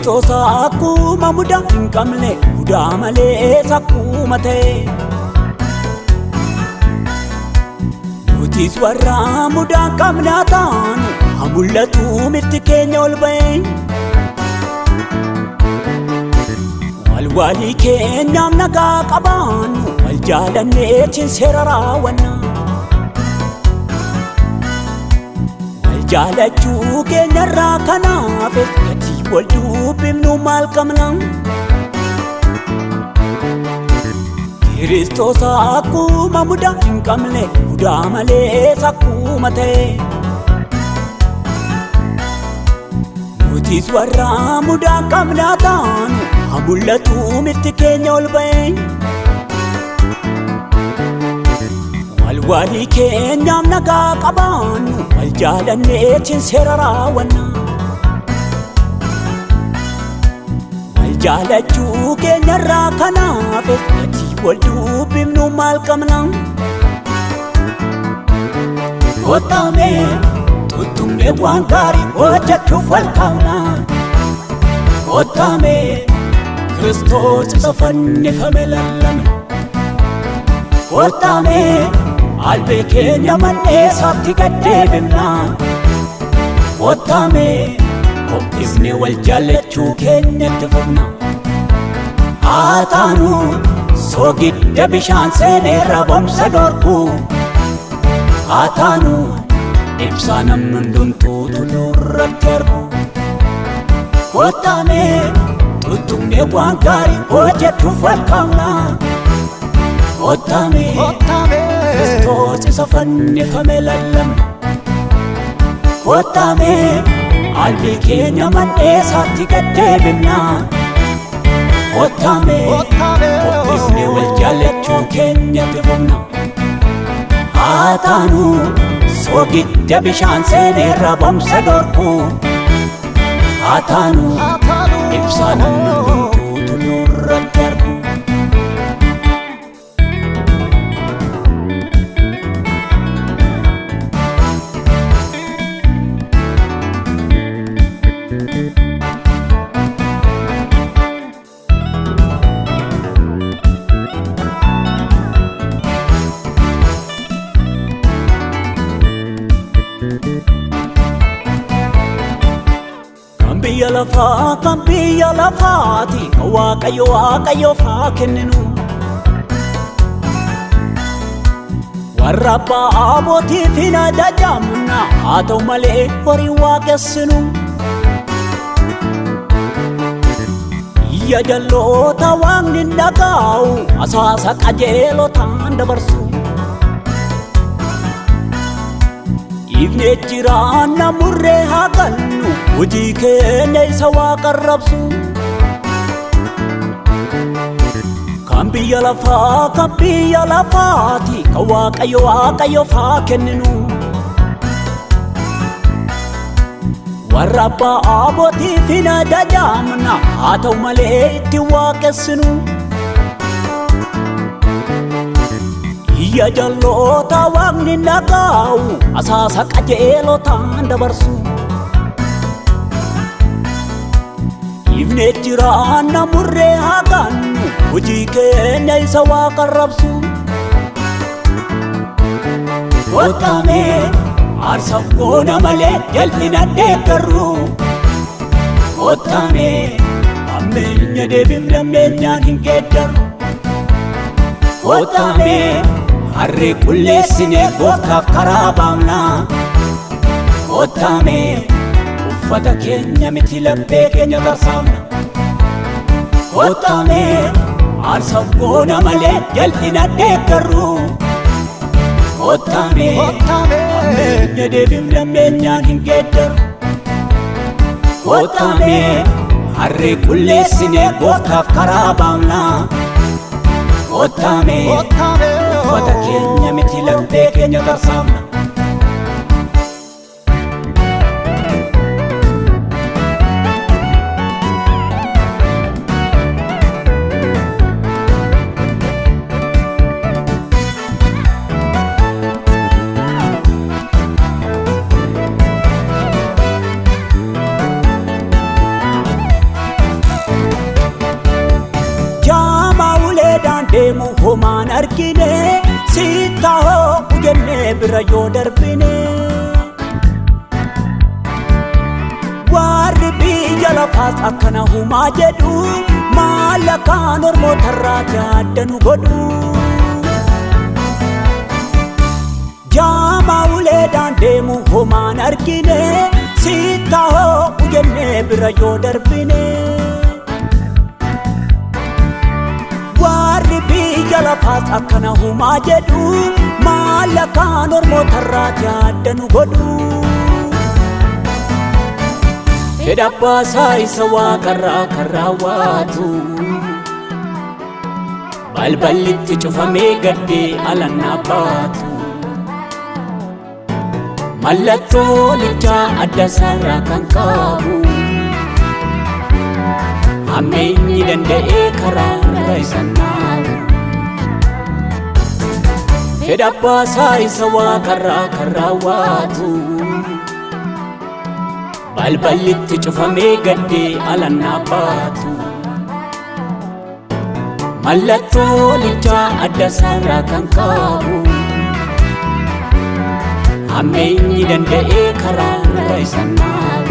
Kiristoos akkuma mudaa hin qabne mudaa malee akkuma ta'e. Nutis warra mudaa hin qabne taanu haa mul'atu mirti keenya ol ba'e. Walwalii keenyaaf nagaa qabaannu wal jaalanneetiin seera raawwanna. Wal jaalachuu keenyarraa kanaaf gatii wal dubbifnu maal qabna? Kiristoos akkuma mudaa hin qabne mudaa malee akkuma ta'e. Nutis warra mudaa hin qabne taanu haa mul'atu mirti keenya ol ba'e. Walwalii keenyaaf nagaa qabaannu wal jaalanneetiin seera raawwanna. Wal jaalachuu keenyarraa kanaaf gatii wal dubbifnu maal qabna? Kottamee tuttuqnee waan gaarii hojjechuuf wal kaana. Kottamee Kiristoos isa fannifame lallabna. Kottamee albee keenya manneessaatti gad deebifna. Kottamee ho'ifnee wal jaallachuu keenyatti fufna. Haa taanu soogidda bishaan seeneerra boomsa dhorku. Haa taanu ibsaa namni hundumtuu tulluurratti argu. Kottamee tuttuqnee waan gaarii hojjechuuf wal kaana. Kottamee Kiristoos isa fannifame lallabna. Kottamee albee keenya manneessaatti gad deebifna. Kottamee ho'ifnee wal jaallachuu keenyatti fufna. Haa taanu soogidda bishaan seeneerra boomsa dhorku. Haa taanu ibsaa namni hundumtuu tulluurratti argu. Kan biyya lafaa kan biyya lafaati kan Waaqayyo Waaqayyoof haa kenninu. Warra abbaa abbootiif hin ajajamna haa ta'u malee horii waaqessinu. Iyya jalloota waaqni hin dhaga'u asaasa qajeelotaan dabarsu. Ifnee jiraanna murree haa gannu hojii keenya isa waaqa rabsu. Kan biyya lafaa kan biyya lafaati kan Waaqayyo Waaqayyoof haa kenninu. Warra abbaa abbootiif hin ajajamna haa ta'u malee itti waaqessinu. Iyya jalloota waaqni hin dhaga'u asaasa qajeelotaan dabarsu. Ifnee jiraanna murree haa gannu hojii keenya isa waaqa rabsu. Kottamee aarsaaf goona malee jal'ina deeggarru. Kottamee hammeenya deebifne hammeenyaan hin geeddarru. Kottamee harree qulleessinee gooftaaf karaa baafna. Kottamee uffata keenya miti laphee keenya tarsaafna. Kottamee aarsaaf goona malee jal'ina deeggarru. Kottamee hammeenya deebifne hammeenyaan hin geeddarru. Kottamee harree qulleessinee gooftaaf karaa baafna. Kottamee uffata keenya miti laphee keenya tarsaafna. argine sitta hoo jennee bira yoo darbine. Warri biyya lafaas akkana humaa jedhu maallaqaan ormootarraa adda nu godhu. Jaamaa uleedhaan deemu homaan argine sitta hoo jennee bira yoo darbine. Warri biyya lafaas akkana humaa jedhu maallaqaan ormootarraa adda nu godhu. Fedha abbaasaa isa waaqarraa kan raawwatu balballitti cufamee gaddee alannaa baatu. Mallattoo lichaa adda isaarraa kan qabu hammeenyi danda'ee karaa irra isa naabu. Fedha abbaasaa isa waaqarraa kan raawwatu balballitti cufamee gaddee alannaa baatu. Mallattoo lichaa adda isaarraa kan qabu hammeenyi danda'ee karaa irra isa naabu.